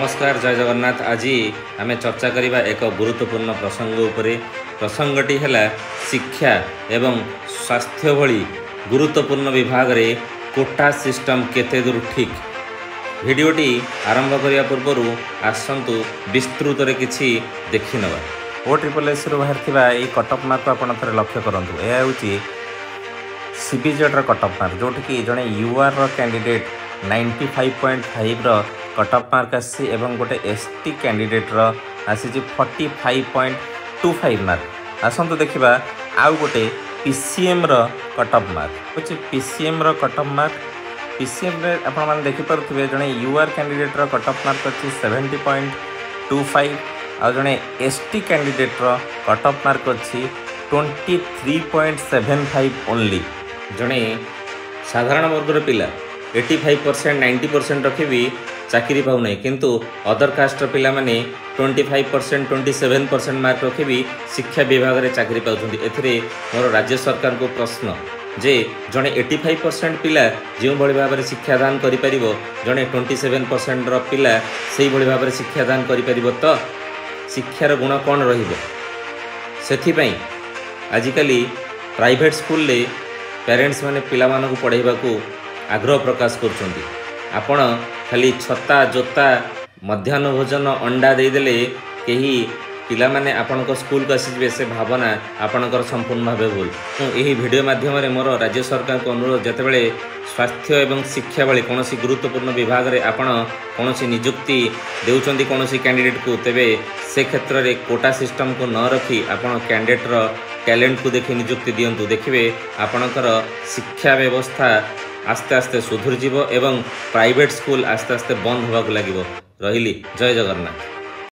ନମସ୍କାର, ଜୟ ଜଗନ୍ନାଥ। ଆଜି ଆମେ ଚର୍ଚ୍ଚା କରିବା ଏକ ଗୁରୁତ୍ୱପୂର୍ଣ୍ଣ ପ୍ରସଙ୍ଗ ଉପରେ। ପ୍ରସଙ୍ଗଟି ହେଲା ଶିକ୍ଷା ଏବଂ ସ୍ୱାସ୍ଥ୍ୟ ଭଳି ଗୁରୁତ୍ୱପୂର୍ଣ୍ଣ ବିଭାଗରେ କୋଟା ସିଷ୍ଟମ୍ କେତେ ଦୂର ଠିକ୍। ଭିଡ଼ିଓଟି ଆରମ୍ଭ କରିବା ପୂର୍ବରୁ ଆସନ୍ତୁ ବିସ୍ତୃତରେ କିଛି ଦେଖିନେବା। ଓ ଟ୍ରିପଲ୍ ଏସ୍ରୁ ବାହାରିଥିବା ଏଇ କଟଅଫ୍ ମାର୍କକୁ ଆପଣ ଥରେ ଲକ୍ଷ୍ୟ କରନ୍ତୁ। ଏହା ହେଉଛି ସିବିଜେଡ଼୍ର କଟଅଫ୍ ମାର୍କ, ଯେଉଁଠିକି ଜଣେ ୟୁଆର୍ର କ୍ୟାଣ୍ଡିଡେଟ୍ 95.5ର କଟଅଫ୍ ମାର୍କ ଆସିଛି ଏବଂ ଗୋଟେ ଏସ୍ ଟି କ୍ୟାଣ୍ଡିଡେଟ୍ର ଆସିଛି 45.25 ମାର୍କ। ଆସନ୍ତୁ ଦେଖିବା ଆଉ ଗୋଟେ ପି ସି ଏମ୍ର କଟଅଫ୍ ମାର୍କ ହେଉଛି। ପି ସି ଏମ୍ର କଟଅଫ୍ ମାର୍କ, ପି ସି ଏମ୍ରେ ଆପଣମାନେ ଦେଖିପାରୁଥିବେ, ଜଣେ you ଆର୍ କ୍ୟାଣ୍ଡିଡେଟ୍ର କଟଅଫ୍ ମାର୍କ ଅଛି 70.25 ଆଉ ଜଣେ ଏସ୍ ଟି କ୍ୟାଣ୍ଡିଡେଟ୍ର କଟଅଫ୍ ମାର୍କ ଅଛି 23.75 ଓନ୍ଲି। ଜଣେ ସାଧାରଣ ବର୍ଗର ପିଲା 85%, 90% ରଖି ବି ଚାକିରି ପାଉନାହିଁ, କିନ୍ତୁ ଅଦର କାଷ୍ଟର ପିଲାମାନେ 25%, 27% ମାର୍କ ରଖି ବି ଶିକ୍ଷା ବିଭାଗରେ ଚାକିରି ପାଉଛନ୍ତି। ଏଥିରେ ମୋର ରାଜ୍ୟ ସରକାରଙ୍କୁ ପ୍ରଶ୍ନ ଯେ ଜଣେ 85% ପିଲା ଯେଉଁଭଳି ଭାବରେ ଶିକ୍ଷାଦାନ କରିପାରିବ, ଜଣେ 27%ର ପିଲା ସେଇଭଳି ଭାବରେ ଶିକ୍ଷାଦାନ କରିପାରିବ ତ ଶିକ୍ଷାର ଗୁଣ କ'ଣ ରହିବ? ସେଥିପାଇଁ ଆଜିକାଲି ପ୍ରାଇଭେଟ୍ ସ୍କୁଲରେ ପ୍ୟାରେଣ୍ଟସ୍ ମାନେ ପିଲାମାନଙ୍କୁ ପଢ଼ାଇବାକୁ ଆଗ୍ରହ ପ୍ରକାଶ କରୁଛନ୍ତି। ଆପଣ ଖାଲି ଛତା, ଜୋତା, ମଧ୍ୟାହ୍ନ ଭୋଜନ, ଅଣ୍ଡା ଦେଇଦେଲେ କେହି ପିଲାମାନେ ଆପଣଙ୍କ ସ୍କୁଲକୁ ଆସିଯିବେ, ସେ ଭାବନା ଆପଣଙ୍କର ସମ୍ପୂର୍ଣ୍ଣ ଭାବେ ଭୁଲ। ମୁଁ ଏହି ଭିଡ଼ିଓ ମାଧ୍ୟମରେ ମୋର ରାଜ୍ୟ ସରକାରଙ୍କୁ ଅନୁରୋଧ, ଯେତେବେଳେ ସ୍ୱାସ୍ଥ୍ୟ ଏବଂ ଶିକ୍ଷା ଭଳି କୌଣସି ଗୁରୁତ୍ୱପୂର୍ଣ୍ଣ ବିଭାଗରେ ଆପଣ କୌଣସି ନିଯୁକ୍ତି ଦେଉଛନ୍ତି କୌଣସି କ୍ୟାଣ୍ଡିଡେଟ୍କୁ, ତେବେ ସେ କ୍ଷେତ୍ରରେ କୋଟା ସିଷ୍ଟମକୁ ନ ରଖି ଆପଣ କ୍ୟାଣ୍ଡିଡେଟ୍ର ଟ୍ୟାଲେଣ୍ଟକୁ ଦେଖି ନିଯୁକ୍ତି ଦିଅନ୍ତୁ। ଦେଖିବେ, ଆପଣଙ୍କର ଶିକ୍ଷା ବ୍ୟବସ୍ଥା ଆସ୍ତେ ଆସ୍ତେ ସୁଧୁରିଯିବ ଏବଂ ପ୍ରାଇଭେଟ୍ ସ୍କୁଲ ଆସ୍ତେ ଆସ୍ତେ ବନ୍ଦ ହେବାକୁ ଲାଗିବ। ରହିଲି, ଜୟ ଜଗନ୍ନାଥ।